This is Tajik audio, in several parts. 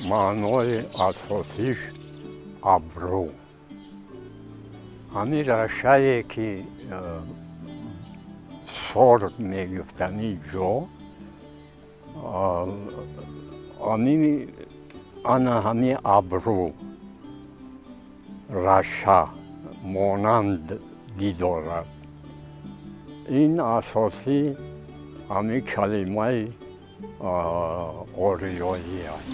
Маънои асосиш абрӯ. Ҳамин рашае ки сор мегуфтани ҷо, ана ҳамин абрӯ раша монанд дидорад. Ин асосӣ ҳамин калимаи ориёӣ аст.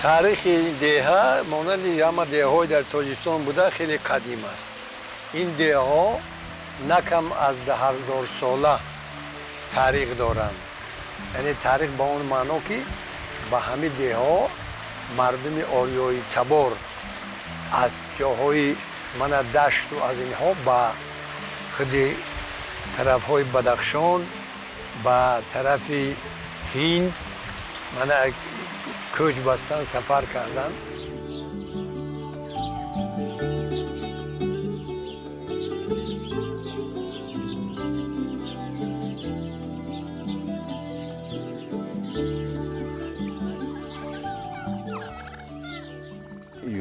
Таърихи деҳа монанди ҳама деҳаҳои дар Тоҷикистон буда хеле қадим аст. Ин деҳаҳо на кам аз 10,000 сола таърих доранд. Яъне таърих ба он маъно, ки ба ҳамин деҳаҳо мардуми ориёитабор аз ҷоҳои мана дашту аз инҳо ба худи тарафҳои Бадахшон, ба тарафи Ҳинд мана кӯч бастан, сафар карданд.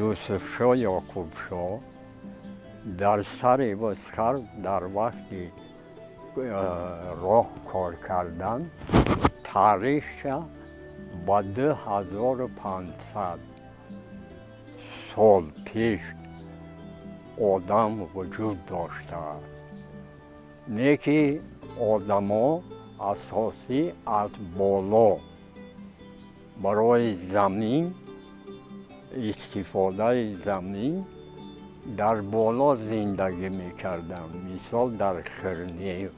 Юсуфшо Ёқубшо дар сари Бусхар дар вақти роҳ кор кардан таърихша ба 2500 сол пеш одам вуҷуд доштааст. Не ки одамо асосӣ аз боло барои замин, истифодаи замин дар боло зиндагӣ мекарданд. Мисол, дар Хирнев,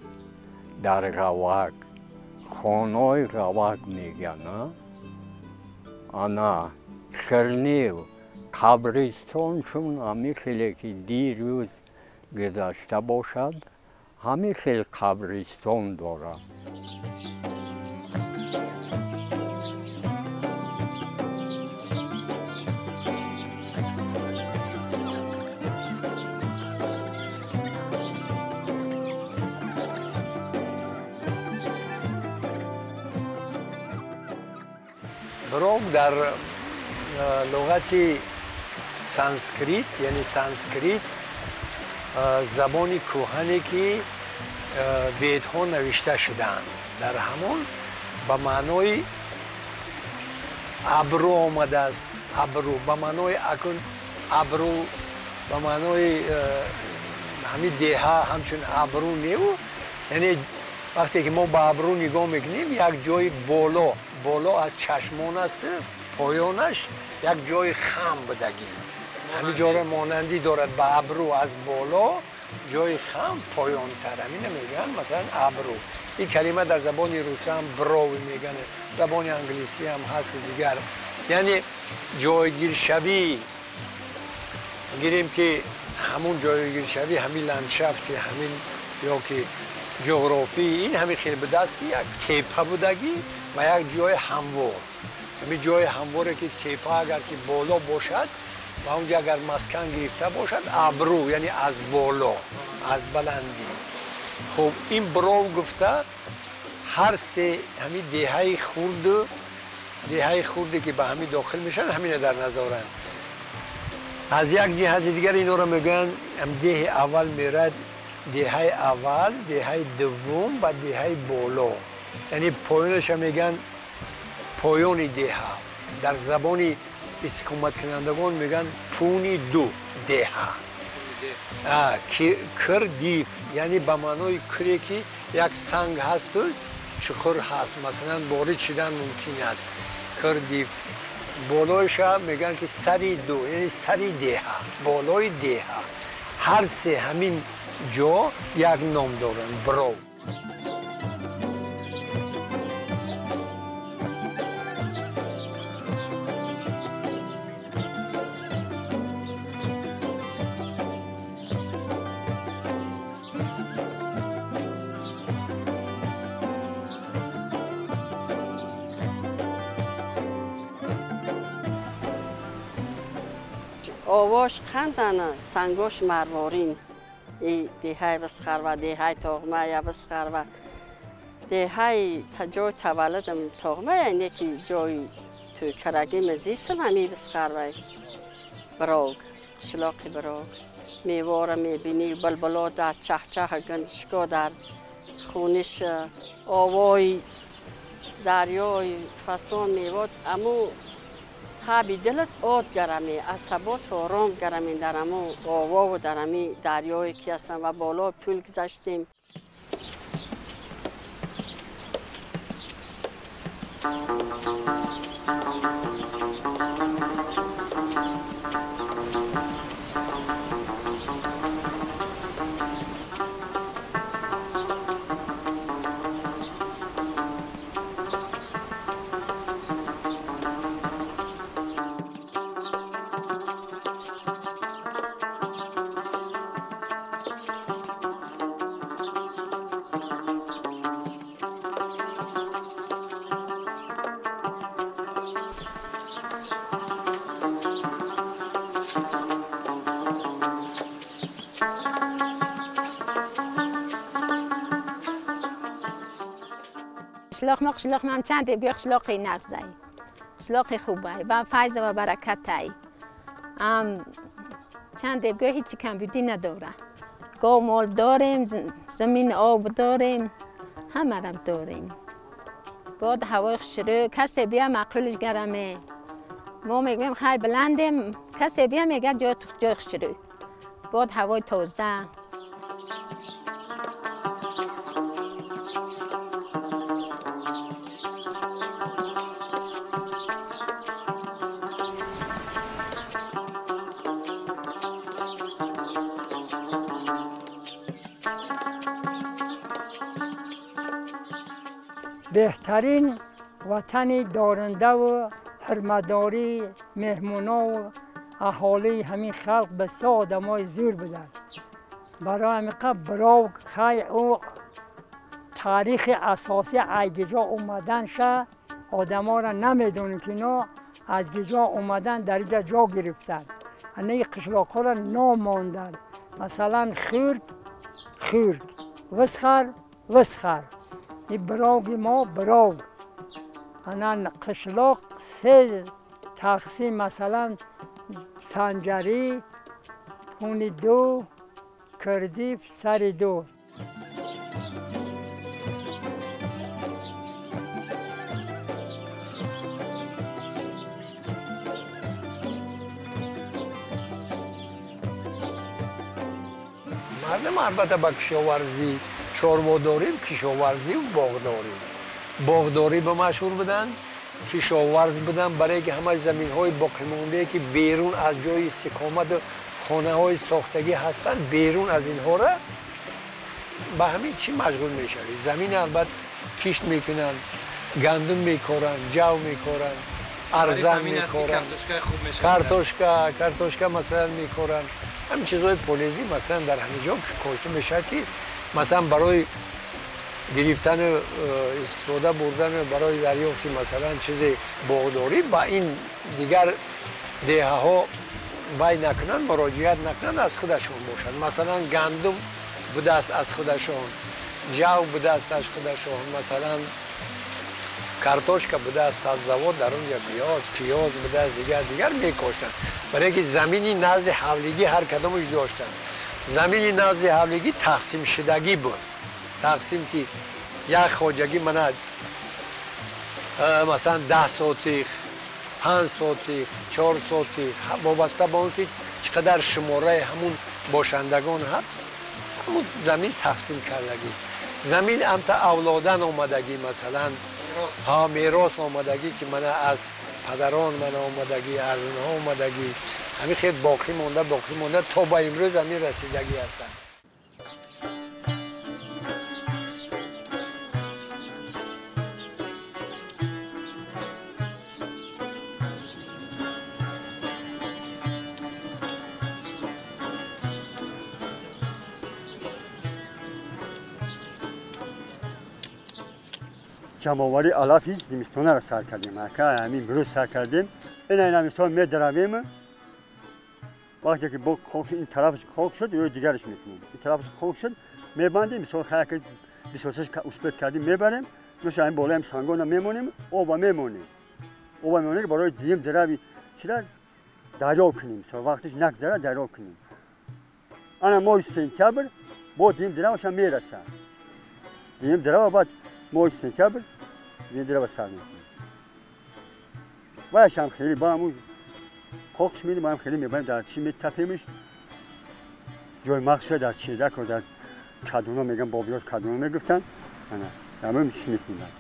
дар Ғавак, хонаҳои Ғавак мегӯянд. Ана Хирнев қабристон, чун ҳамин хеле ки дирӯз гузашта бошад, ҳамин хел қабристон дорад. Бров дар луғати санскрит, яъне санскрит забони кӯҳане, ки ведҳо навишта шудаанд, дар ҳамон ба маънои абрӯ омадааст. Абрӯ ба маънои акун абрӯ ба маънои ҳамин деҳа ҳамчун абрӯ неву, яъне вақте ки мо ба абрӯ нигоҳ мекунем, як ҷои боло боло аз чашмон аст, поёнаш як ҷои хам будагӣ, ҳамин ҷоро монандӣ дорад ба абрӯ, аз боло ҷои хам, поёнтар, ҳамина мегӯянд масалан абрӯ. Ин калима дар забони русӣ ҳам брови мегӯянд, забони англисӣ ҳам ҳасту дигар. Яъне ҷойгиршавӣ гирем, ки ҳамун ҷойгиршавӣ, ҳамин ландшафти ҳамин ё ки ҷуғрофии ин ҳамин хел будааст, ки як тепа будагӣ ва як ҷои ҳамвор. Ҳамин ҷои ҳамворе, ки тепа агар ки боло бошад ва онҷо агар маскан гирифта бошад, абрӯ, яъне аз боло, аз баландӣ. Хуб, ин бров гуфта ҳар се ҳамин деҳаи хурду деҳаи хурде, ки ба ҳамин дохил мешаванд, ҳамина дар назаранд. Аз як ҷиҳати дигар инҳоро мегӯянд деҳи аввал мерад, деҳаи аввал, деҳаи дуввум ва деҳаи боло, яъне поёнаша мегӯянд поёни деҳа. Дар забони истиқоматкунандагон мегӯянд пуни ду деҳа, кирдиф, яъне ба маънои кире, ки як санг ҳасту чуқур ҳаст, масалан ворид шудан мумкин аст, кирдиф. Болоиша мегӯянд, ки сари ду, яъне сари деҳа, болои деҳа. Ҳар се ҳамин ҷо як ном доранд, бров. Овош қандана, сангош марворин. Деҳаи Висхарва, деҳаи Тоғмая Висхарва, деҳаи ҷои таваллудам Тоғмая, не ки ҷои тӯйкарагим зистам ҳамин Висхарвай. Бирог, қишлоқи Бирог. Мевора мебинӣ, булбуло дар чахчах, гандишко дар хуниш, овои дарёи фасон мевод, аму таби дилат од гараме, асабот ором гараме дар аму овову дар ами дарёе ки ҳастам ва боло пул гузаштем. قشلاق ما قشلاق ما هم چند دیگه قشلاقی نغزی، قشلاقی خوبه و فیض و برکتی. چند دیگه هیچ کمبودی نداره. گاو مال داریم، زمین آب داریم، همه را داریم. بعد هوای خشک، کسی بیا معقولش گرمه. ما میگویم خیلی بلندیم، کسی بیا میگه جای خشک. بعد هوای تازه. беҳтарин ватани дорандаву ҳурматдории меҳмонову аҳолии ҳамин халқ бисёр одамои зур буданд. Барои ҳамин Бирог хай ӯ таърихи асосӣ аз гиҷо омаданша одаморо намедонем ки ино аз гиҷо омадан дар инҷа ҷо гирифтанд. Анаи қишлоқҳоро ном монданд. Масалан Хурд Хурд, Висхар Висхар. این براگ ما براگ. انا قشلاق سه تقسیم، مثلا سنجری، پونی دو، کردیف، سری دو. مردم البته با کشاورزی چارводорӣ, кишоварзӣ ва боғдорӣ. Боғдорӣ ба машҳур буданд, кишоварз буданд, барои ки ҳамаи заминҳои боқимондае ки берун аз ҷои истиқомату хонаҳои сохтагӣ ҳастанд, берун аз инҳоро ба ҳамин чӣ машғул мешавӣ. Замин албат кишт мекунанд, гандум мекоранд, ҷав мекоранд, арзан мекоранд, картошка масалан мекоранд. Ҳамин чизҳои полезӣ масалан дар ҳамин ҷо кошта мешавад ки масалан барои гирифтану истифода бурдану барои дарёфти масалан чизи боғдорӣ ба ин дигар деҳаҳо вай накунанд, муроҷиат накунанд, аз худашон бошанд. Масалан гандум будааст аз худашон, ҷав будааст аз худашон, масалан картошка будааст, сабзавот дар он ҷо пиёз будааст, дигар дигар мекоштанд. Барои ки замини назди ҳавлигӣ ҳар кадомаш доштанд. Замини назди ҳавлигӣ тақсимшудагӣ буд. Тақсим ки як хоҷагӣ мана масалан 10 сотих, 5 сотих, 4 сотих, вобаста ба он ки чӣ қадар шумораи ҳамун бошандагон ҳаст, ҳамун замин тақсим кардагӣ. Замин амта авлодан омадагӣ, масалан мерос омадагӣ ки мана аз падарон мана омадагӣ, аз онҳо омадагӣ. ҳамин хел боқӣ монда, боқӣ монда то ба имрӯз ҳамин расидагӣ ҳастанд. ҷамъоварии алафи зимистонаро сар кардем. Ака ҳамин имрӯз сар кардем. Ина ин мисол медаравем. Вақте ки бо хок ин тарафаш хок шуд, ё дигараш мекунем. Ин тарафаш хок шуд, мебандем, мисол хая ки 26 успет кардем, мебарем, мисол ҳамин болоям сангона мемонем, оба мемонем. Оба мемонем, барои дуюм дирави чира дарёб кунем, мисол вақтиш нагзара дарёб кунем. Ана моҳи сентябр бо дуюм диравашам мерасад. Дуюм дирава баъд моҳи сентябр дуюм дирава сар мекунем. Ваяшам хеле ба ҳамун хокш медим, ҳам хеле мебарем, дар чӣ метафемиш, ҷои махсуса дар чедако дар кадуно меган, бобиёт кадуно мегуфтанд, ана дар чӣ мекунем.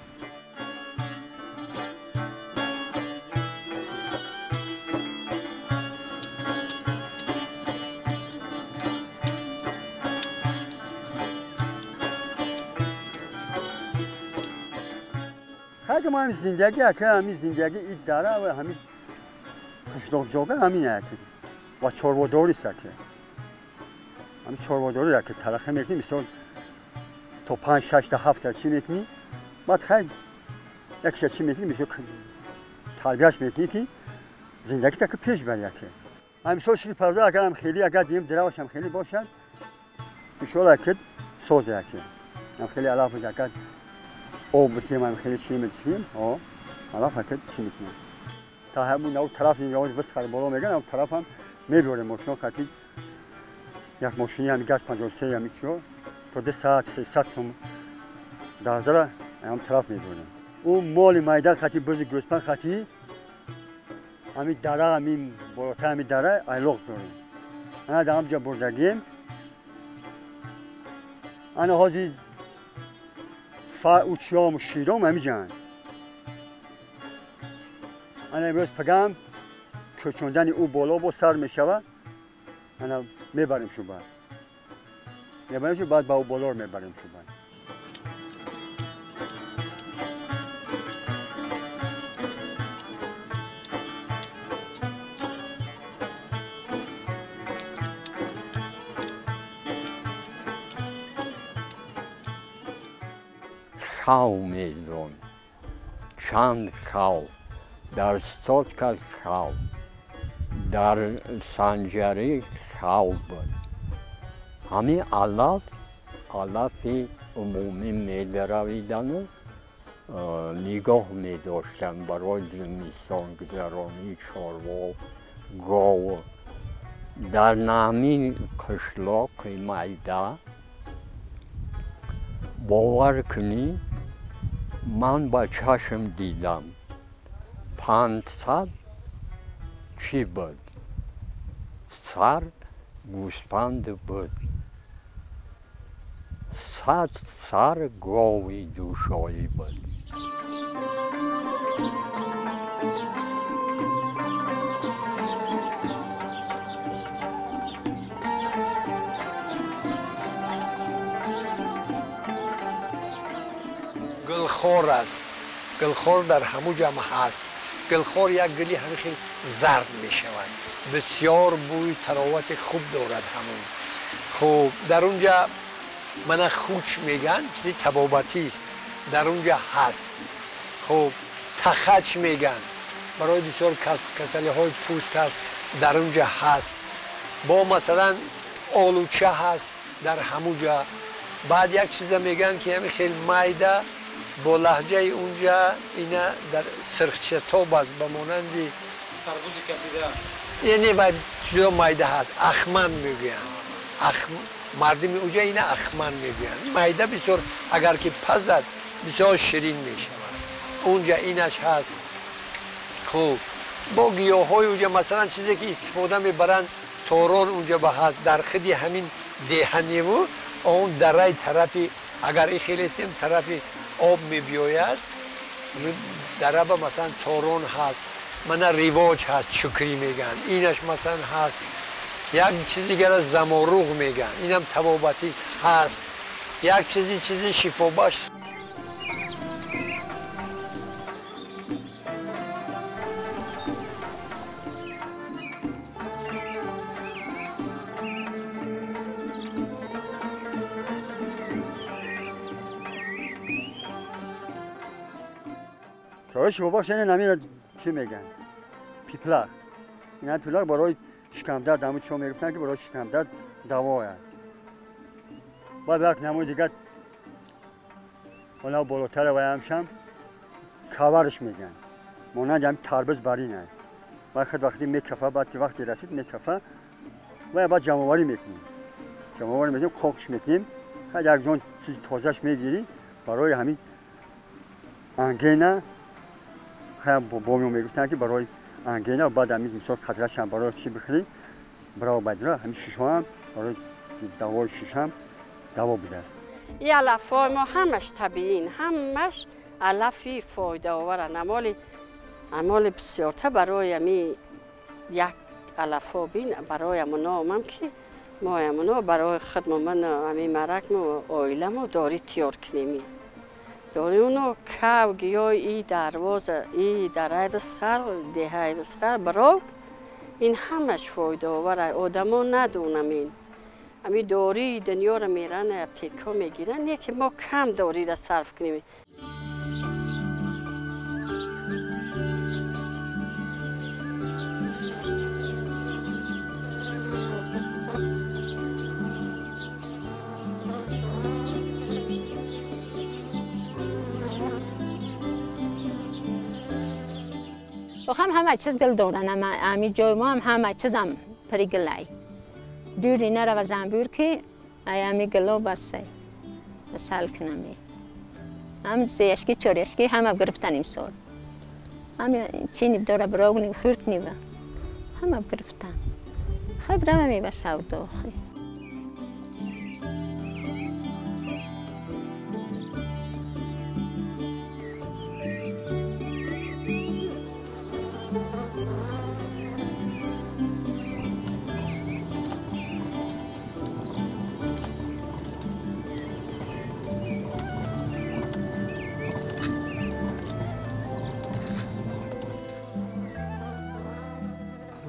Ҳар ки мо ҳамин зиндагӣ, ака ҳамин зиндагӣ и дара ва ҳамин қишлоқҷоға ҳамин аки ва чорводорист аки. Ҳамин чорводорӣ аки талақа мекунӣ, мисол то 5, 6 та 7 та чӣ мекунӣ, баъд хай якша чӣ мекунӣ, мисол тарбияш мекунӣ ки зиндагита ки пеш барӣ аки. Ҳамин сол шири парварда агар ҳам хеле, агар дигим дираваш ҳам хеле бошад, иншоалло аки созе аки. Ҳам хеле алафаш агар об битем, ҳам хеле чӣ мечим, алаф аки чӣ мекунем. Та ҳамун ав тараф ин висхар боло меган, ав тараф ҳам мебарем мошино қати як мошини ҳами газ 53 ҳами чиё то 2 саат 300 сом дарзара ҳам тараф мебарем. Ӯ моли майда қати бузи гӯспанд қати ҳами дара, ҳамин болотар ҳами дара айлоқ дорем. Ана дар ҳамҷа бурдагием. Ана ҳозир учиём широм ҳамиҷаанд. Ана имрӯз пагам кӯчондани ӯ боло бо сар мешавад, ана мебарем шу баъд. Мебарем шу баъд ба ӯ болоро мебарем шу баъд. Хав мезон, чанд хав, дар Сотка хав, дар Санҷарӣ хав буд. Ҳамин алаф, алафи умумӣ медаравидану нигоҳ медоштанд барои зимистонгузаронии чорво, гов. Дар ҳамин қишлоқи майда бовар кунӣ, ман ба чашм дидам 500 чӣ буд, сар гӯспанд буд, 100 сар гови душоӣ буд. Гулхор аст. Гулхор дар ҳамун ҷамъ ҳаст. Гулхор як гули ҳамин хел зард мешавад. Бисёр бӯи таровати хуб дорад ҳамун. Хуб, дар унҷа мана хуч меган, чизи табобатист. Дар унҷа ҳаст. Хуб, тахач меган. Барои бисёр касалиҳои пӯст аст, дар унҷа ҳаст. Бо масалан олуча ҳаст дар ҳамунҷа. Баъд як чиза меган ки ҳамин хел майда бо лаҳҷаи унҷа ина дар сирхчатоб аст, ба монанди тарбузи капида. Не, вай ҷудо майда ҳаст, ахман мегӯянд. Мардуми уҷа ина ахман мегӯянд. Майда бисёр агар ки пазад бисёр ширин мешавад. Унҷа инаш ҳаст. Хуб, бо гиёҳҳои уҷа масалан чизе ки истифода мебаранд, торон унҷа ба ҳаст. Дар хиди ҳамин деҳаневу он дараи тарафи, агар и хелесем тарафи об мебиёяд, дараба масалан торон ҳаст, мана ривоҷ ҳаст, чукрӣ мегӯянд, инаш масалан ҳаст. Як чизи дигара заморуғ мегӯянд, инам табобатист ҳаст. Як чизи шифобахш. Шифобахш ина намира чӣ мегӯянд? Пиплақ. Ина пиплақ барои шикамдард ҳамун чо мегуфтанд ки барои шикамдард давояд. Баъд як намуди дигар ҳола болотара ваямшам каварш мегӯянд, монанди ҳамин тарбуз барин аст. Вақт вақти мекафа, баъд ки вақте расид мекафа, ва баъд ҷамъоварӣ мекунем, ҷамъоварӣ мекунем, қоқш мекунем, ҳар як ҷон чизи тозаш мегирӣ барои ҳамин ангина. Бобо мегуфтанд ки барои ангина, баъд ҳамин мисол қатрашам барои чӣ бихӯрӣ, бираво бадира ҳамин шишоам барои давои шишам даво будааст. Ин алафҳои мо ҳамаш табиин, ҳамаш алафи фоидаоваранд. Амоли бисёрта барои ами як алафҳо бин, барои амуно омам ки мо амуно барои худмо ман ами маракмо оиламо дори тиёр кунем. Дори уно кав гиёи и дарвоза и дараи Висхар, деҳаи Висхар барог, ин ҳамаш фоидаовар. Одамо надонам ин ами дории дунёро меран аптекаҳо мегиранд, не ки мо кам дориро сарф кунем. هم همه چیز گل دارن، امی جای ما هم همه چیز هم پری گلای دوری نره و زنبور که امی گلو بسه سال کنمی هم سه اشکی 4 اشکی همه گرفتن امسال، هم چینی داره براغنی خورکنی و همه گرفتن. خب رممی به سودا.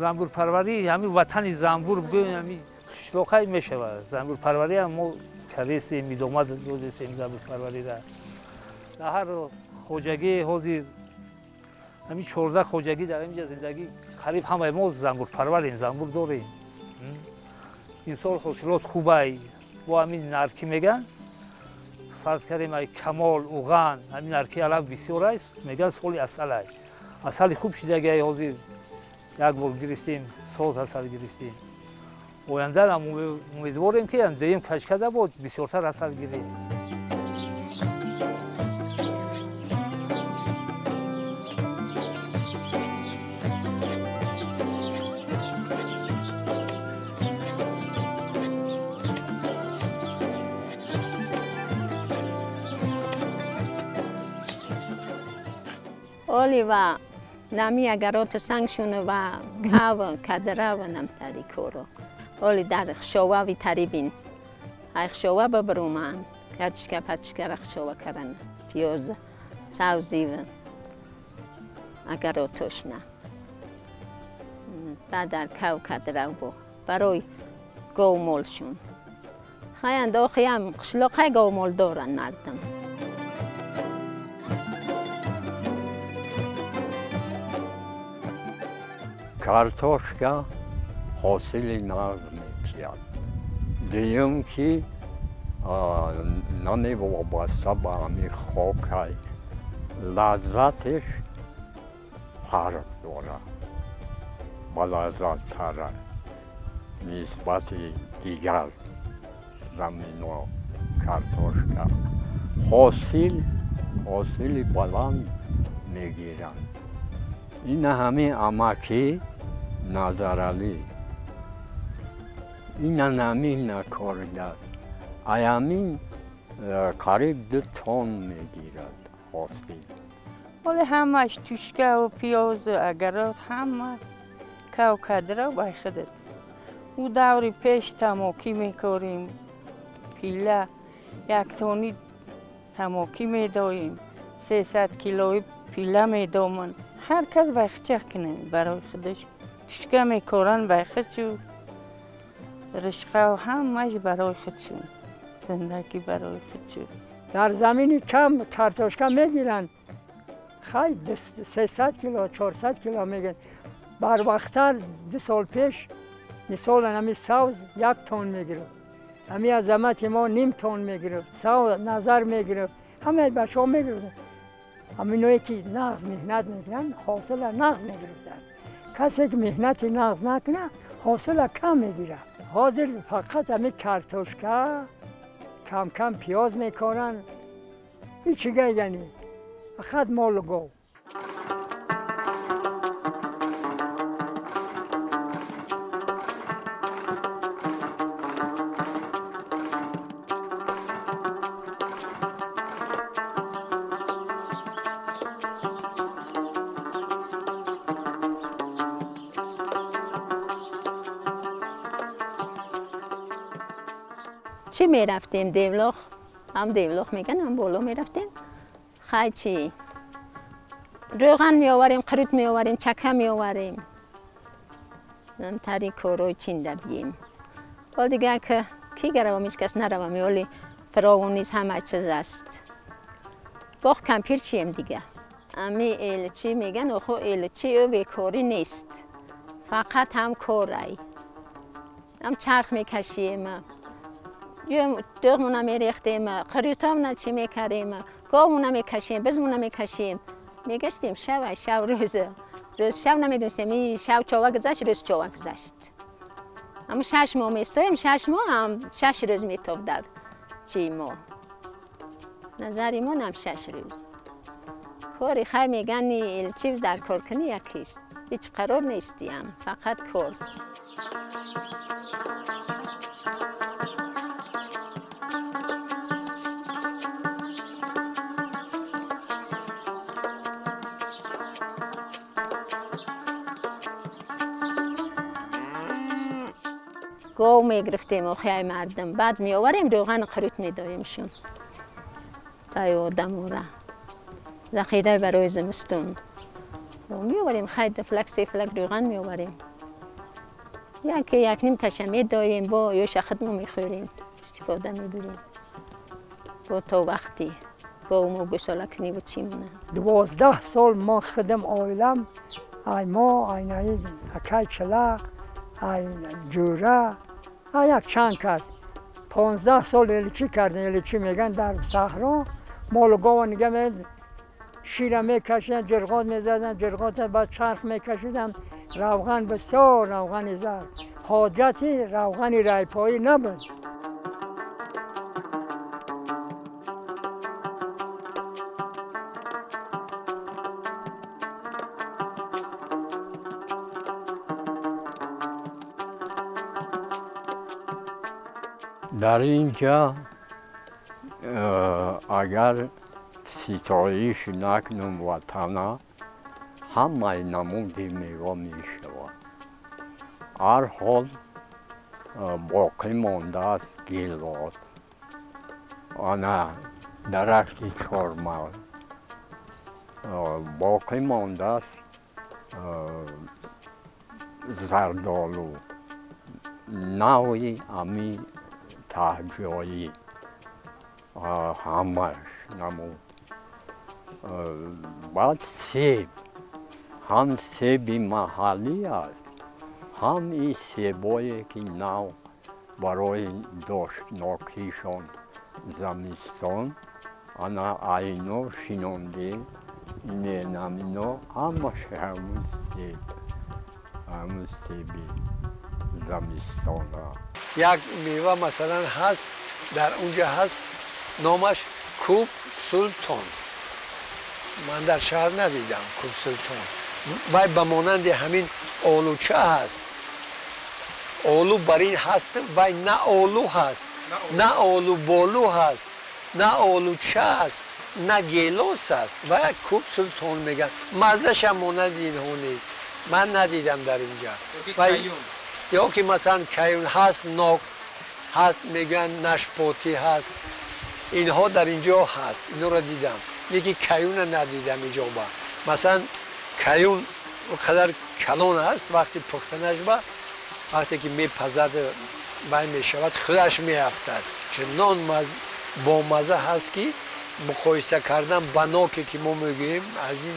Занбурпарварӣ ҳамин ватани занбур бигӯем, ҳамин қишлоқай мешавад. Занбурпарварӣ ҳам мо кардесем, идома додесем занбурпарвариро. Дар ҳар хоҷагӣ ҳозир ҳамин 14 хоҷагӣ дар инҷа зиндагӣ, қариб ҳамаи мо занбурпарварем, занбур дорем. Имсол ҳосилот хубай, бо ҳамин наркӣ мегӯянд, фарз кардем ай Камол, Уған, ҳамин нарки алаф бисёр аст, мегӯянд соли асалай. Асали хуб шидагиай, ҳозир як бор гирифтем, соз асал гирифтем. Оянда умедворем ки дуюм кашкада бо бисёртар асал гирем. оли ва нами агарот сангшуну ва кав кадра ва намтари коро. Оли дар хшова тарибин. Ай хшова бабруман. Картишка патишка хшова каран. Пиёз, савзи ва агаротошна. Баъд дар кав кадра бо. Барои говмолшун. Хаянд охиям қишлоқай говмол доран мардам. Картошка ҳосили нағз метиҳад. Дуюм ки намевобаста ба ҳамин хокай, лаззатеш фарқ дорад, ба лаззаттара нисбати дигар замино картошка ҳосили баланд мегиранд. Ин ҳамин амакӣ Назаралӣ инан ҳамин коргар ай ҳамин қариб 2 тон мегирад ҳосил. Ҳоле ҳамаш тушкаву пиёзу агарот, ҳама кав кадра бай худат. Ӯ даври пеш тамокӣ мекорем, пила яктони тамокӣ медоем, 300 килои пила медоманд. Ҳар кас бай худчах кунад, барои худаш тушка мекоранд, бай худчу ришқав, ҳамаш барои худшун, зиндагӣ барои худшун. Дар замини кам картошка мегиранд, хай 300 кило, 400 кило мегиранд. Барвақттар 2 сол пеш Мисол ҳамин савз 1 тон мегирифт. Ҳамин азамати мо ним тон мегирифт. Савз назар мегирифт. Ҳамаи бачаҳо мегирифтанд. Ҳаминое ки нағз меҳнат мекунанд, ҳосила нағз мегирифтанд. Касе ки меҳнати нағз накунад, ҳосила кам мегирад. Ҳозир фақат ҳамин картошка, кам-кам пиёз мекоранд. Ҳеҷ чига яъне фақат молу гов. چی میرفتیم دیولخ، هم دیولخ میگن هم بالا میرفتیم. خیلی چی روغن میآوریم، قروت میآوریم، چکه میآوریم، هم تری کوروی چینده بیم. حال دیگه که کی گروم هیچ کس نروم، ولی فراوان نیست، همه چیز است. باغ کمپیر چیم دیگه. امی ایلچی میگن، آخو ایلچی او بیکاری نیست، فقط هم کاری، هم چرخ میکشیم، دوغمون میریختیم، قریتامون چی میکردیم، گاومون میکشیم، بزمون میکشیم، میگشتیم شب شب روز روز شب نمیدونستیم این شب چهار گذشت، روز چهار گذشت. اما 6 ماه میستاییم، 6 ماه هم 6 روز میتاب در چی ما نظری ما هم 6 روز کاری خی میگن چیز در کار کنی یکیست، هیچ قرار نیستیم، فقط کار. گاو میگرفتیم و خیای مردم، بعد میآوریم روغن قروت میداییمشون تای آدم را ذخیره برای زمستون میآوریم. خیلی 2 فلک 3 فلک روغن میآوریم، یک نیم تشه میداییم، با یوش خودمون میخوریم، استفاده میبریم با تا وقتی گاو ما گوساله کنی و چی مونه. 12 سال ما خدم آیلم، ای ما ای نهی اکی چله ای جوره یک چند کس 15 سال الچی کردن. الچی میگن در صحرا مال و گاو نگه شیر میکشیدن، جرغات میزدن، جرغات بعد چرخ میکشیدن، روغن بسیار روغن زرد، حاجتی روغن رایپایی نبود. در اینجا اگر ستایش نکنم وطنه، همه نمود میوه میشود. هر حال باقی مانده است گیلاس، آنها درخت چهارمغز باقی مانده است، زردآلو، نوعی امی تهجایی همش نمود. بعد سیب، هم سیب محلی است، هم این سیبایی که نو برای داشتناکیشان زمستان انا اینو شنونده، اینه نمینو همش همون سیب، همون سیبی زمستان. یک میوه مثلا هست در اونجا هست، نامش کوب سلطان. من در شهر ندیدم کوب سلطان. وای به مانند همین آلوچه هست، آلو برین هست، وای نه آلو هست، نه آلو بالو هست، نه آلوچه هست، نه گیلاس هست. وای کوب سلطان میگن، مزه‌ش هم مانند اینها نیست، من ندیدم در اینجا. یا که مثلا کیون هست، ناک هست، میگن نشپاتی هست، اینها در اینجا هست، اینا را دیدم. یکی کیون ندیدم اینجا با. مثلا کیون قدر کلان است، وقتی پختنش با، وقتی که میپزد بای میشود خودش میافتد. چنان با مزه هست که مقایسه کردن با ناکی که ما میگوییم از این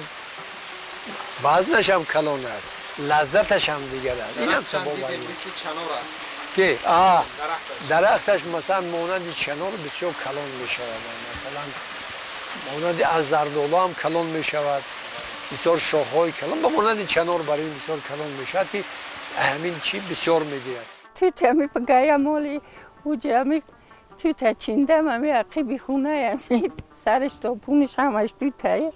وزنش هم کلان است. Лаззаташ ҳам дигар аст. Инам сабаб мисли чанор аст. Ки дарахташ масалан монанди чанор бисёр калон мешавад. Масалан монанди аз зардолу ҳам калон мешавад. Бисёр шохҳои калон ба монанди чанор барин бисёр калон мешавад ки ҳамин чӣ бисёр медиҳад. Тут ҳами пагая моли уҷа ҳами тута чиндам ҳами ақиби хунае ҳами сараш то пуниш ҳамаш тутае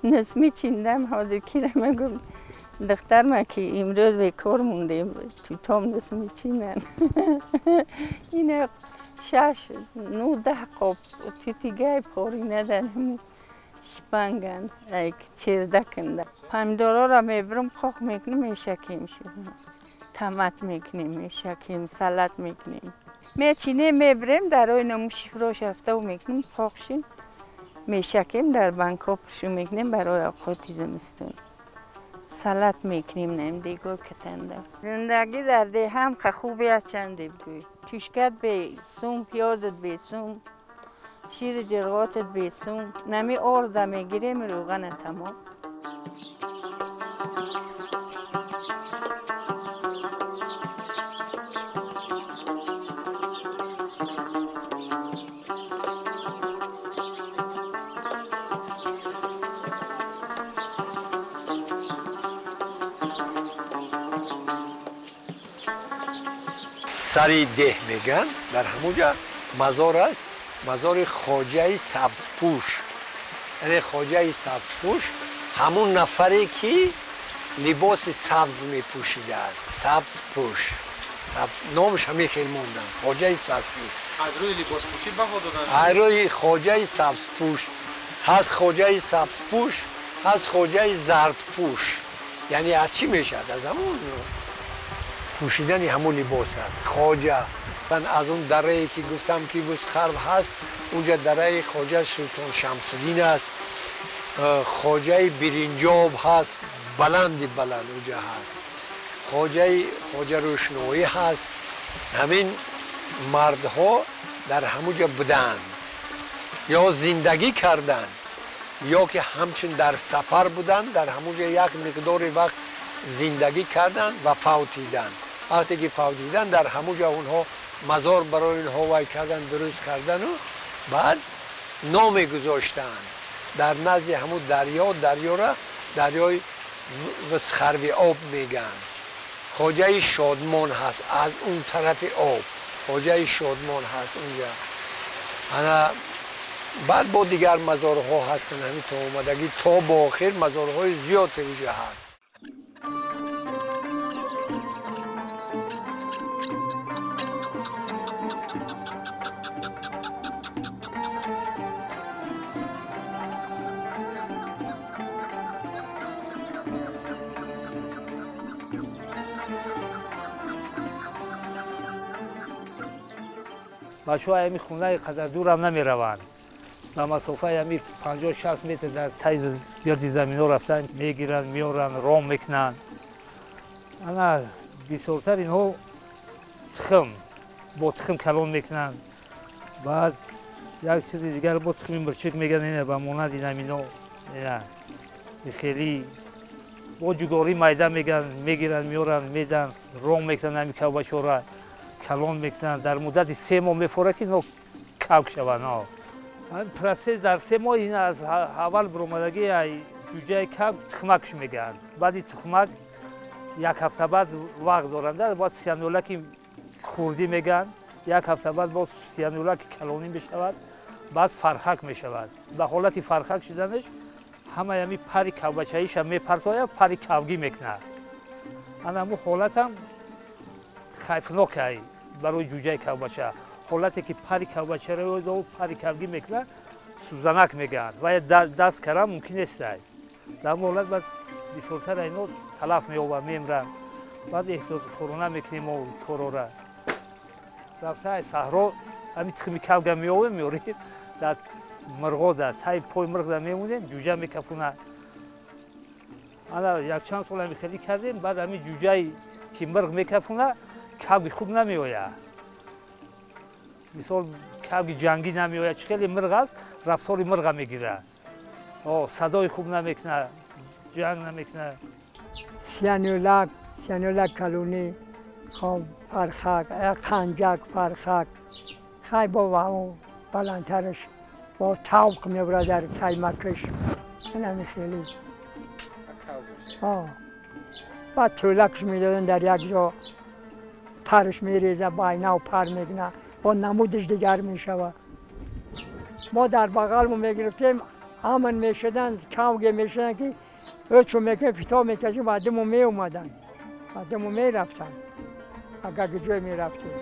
нисми чиндам ҳозир кира мегум духтар ма ки имрӯз бекор мондем тутом нисми чинан ина 6-9 қоб тутигай пори надарем шпанган айк чердаканда помидорора мебирам қоқ мекунем мешакем томат мекунем мешакем салат мекунем мечинем мебирем дарои намушифрош рафтау мекунем қоқшин мешакем дар банкҳо пуршу мекунем барои овқоти зимистон салат мекунем нем дегор катанда зиндагӣ дар деҳам хуби аст чанде бигӯй тушкат бе сум пиёзат бе сум шири ҷирғотат бе сум нами орда мегирем рӯғана тамом. Сари деҳ меган дар ҳамуҷа мазор аст, мазори хоҷаи сабзпӯш. Яъне хоҷаи сабзпӯш ҳамун нафаре ки либоси сабз мепӯшидааст, сабзпӯш. Номаш ҳамин хел мондан, хоҷаи сабзпӯш. Аз рӯи либоспӯшӣ баҳо додан? Аз рӯи хоҷаи сабзпӯш. Ҳаст хоҷаи сабзпӯш, ҳаст хоҷаи зардпӯш. Яъне аз чӣ мешавад? Аз ҳамун пӯшидани ҳамун либос аст. Хоҷа аз он дарае ки гуфтам ки Вусхарв ҳаст, унҷа дараи хоҷа Султон Шамсуддин аст, хоҷаи Биринҷоб ҳаст, баланди баланд унҷа ҳаст, хоҷа Рӯшноӣ ҳаст. Ҳамин мардҳо дар ҳамуҷа буданд, ё зиндагӣ карданд, ё ки ҳамчун дар сафар буданд, дар ҳамуҷа як миқдори вақт зиндагӣ карданд ва фавтиданд. Вақте ки фавтиданд, дар ҳамуҷа онҳо мазор барои инҳо вай кардан, дуруст кардану баъд номе гузоштанд. Дар назди ҳамун дарё, дарёра дарёи Вусхарви об мегӯянд. Хоҷаи Шодмон ҳаст аз он тарафи об, хоҷаи Шодмон ҳаст унҷа. Ана баъд бо дигар мазорҳо ҳастанд ҳамин то омадагӣ то бо охир мазорҳои зиёде унҷа ҳаст. Бачаҳо ҳами хонаи қадар дурам намераванд. Ба масофаи ҳами 50-60 метр дар таи гирди заминҳо рафтан мегиранд, меоранд, ром мекунанд. Ана бисёртар инҳо тухм бо тухм калон мекунанд. Баъд як чизи дигар бо тухми мирчик мегӯянд, ина ба монанди намино, ина хеле бо ҷугорӣ майда мегӯянд, мегиранд, меоранд, медиҳанд, ром мекунанд ҳами кавбачора калон мекунанд. Дар муддати 3 моҳ мефорад ки ино кавк шаванд. Процесс дар 3 моҳ ин аз аввал баромадагӣ ҷуҷаи кавк тухмакш мегӯянд. Баъди тухмак як ҳафта баъд вақт доранд, бояд сианулаки хурдӣ мегӯянд, як ҳафта баъд боз сианулаки калонӣ мешавад, баъд фархак мешавад. Ба ҳолати фархак шуданаш ҳамаи ҳами пари кавбачаиша мепартояд, пари кавгӣ мекунад. Ана ҳамун ҳолатам хайфнокай барои ҷуҷаи кавбача. Ҳолате ки пари кавбачаро пари кавгӣ мекунад, сӯзанак мегӯянд ва даст кардан мумкин нестай. Дар ҳамон ҳолат баъд бисёртар ино талаф меёбанд, мемиранд. Баъд эҳтиёткорона мекунем мо корора. Рафта ай саҳро ҳамин тухми кавга меовем, меорем, дар мирғо дар таи пои мирғ дар мемонем, ҷуҷа мекафонад. Ана якчанд сол ҳамин хелӣ кардем, баъд ҳамин ҷуҷае ки мирғ мекафонад, кавги хуб намеояд. Мисол кавги ҷангӣ намеояд, чӣ хеле мирғ аст, рафтори мирға мегирад. Садои хуб намекунад, ҷанг намекунад. Сианолак, сианолак калони, хоб фархак, қанҷак, фархак. Хай бо ҳамон баландтараш бо тавқ мебурад дар таймакаш. Ин хеле. Баъд тӯлакш медоданд дар як ҷо, парш мереза, байнав пар мекуна, бо намудаш дигар мешавад. Мо дар бағалмо мегирифтем, амн мешуданд, кавге мешуданд ки ӯчо мекунем, фито мекашем, ба димо меомаданд, ба димо мерафтанд, агар ҷой мерафтем.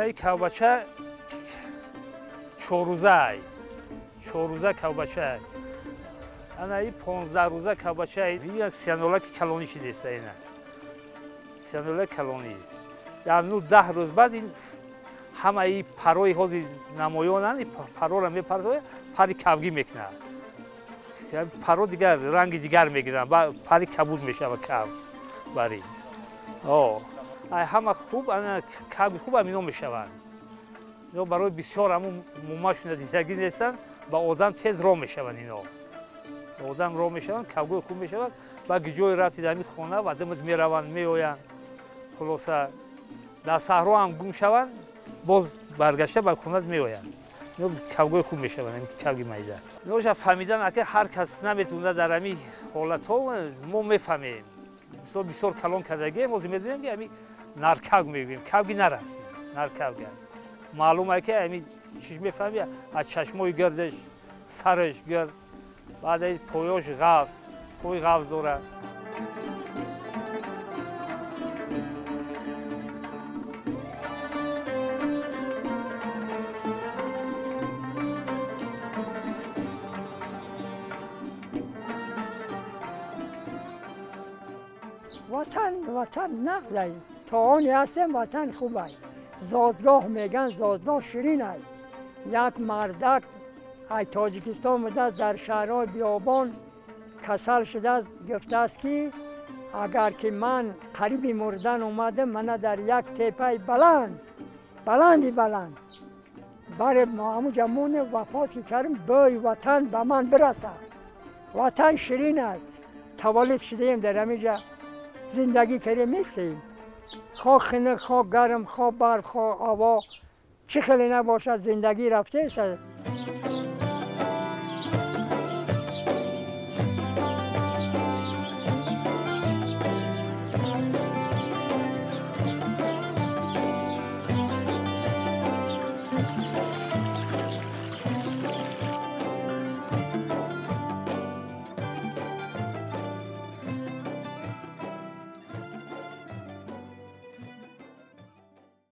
Ин кавбача 4 рӯза, 4 рӯза кавбача. Ана и 15 рӯза кавбача. Ия сианолаки калонӣ шидеста, ина сианолаки калонӣ. Дар 9-10 рӯз баъд ин ҳамаи парои ҳозир намоёнанд, пароро мепартояд, пари кавгӣ мекунад. Паро дигар ранги дигар мегиранд, пари кабуд мешавад кав бари. Ҳама хуб, ана кавги хуб ҳам ино мешаванд. Ино барои бисёр ҳамун мумашона дидагӣ нестанд, ба одам тез роҳ мешаванд ино. Ба одам роҳ мешаванд, кавгои хуб мешаванд. Ба ҷое расида ҳамин хона ва димат мераванд, меоянд. Хулоса дар саҳро ҳам гум шаванд, боз баргашта ба хона меоянд. Ино кавгои хуб мешаванд, ҳамин кавги майда. Иноша фаҳмидан ака ҳар кас наметавонад дар ҳамин ҳолатҳо, мо мефаҳмем. Мисол бисёр калон кардагием, ҳозир медонем ки ҳамин наркавг мегӯем, кавги нар аст, наркавг. Маълум ае ки ҳамин чиз мефаҳми аз чашмои гирдаш, сараш гирд, баъд поёш ғафз, пои ғафз дорад. Ватан, ватан нағз ай. То оне ҳастем, ватан хуб ай. Зодгоҳ меган, зодгоҳ ширин ай. Як мардак ай Тоҷикистон будааст, дар шаҳрҳои биёбон касал шудааст, гуфтааст ки агар ки ман қариби мурдан омадам, мана дар як теппаи баланд, баланди баланд баре ҳамуҷа моне, вафот ки кардем, бӯи ватан ба ман бирасад. Ватан ширин аст. Таваллуд шудаем, дар ҳаминҷа зиндагӣ кардем, местем. Хоҳ хунук, хоҳ гарм, хоҳ барф, хоҳ ҳаво, чӣ хеле набошад, зиндагӣ рафтааст.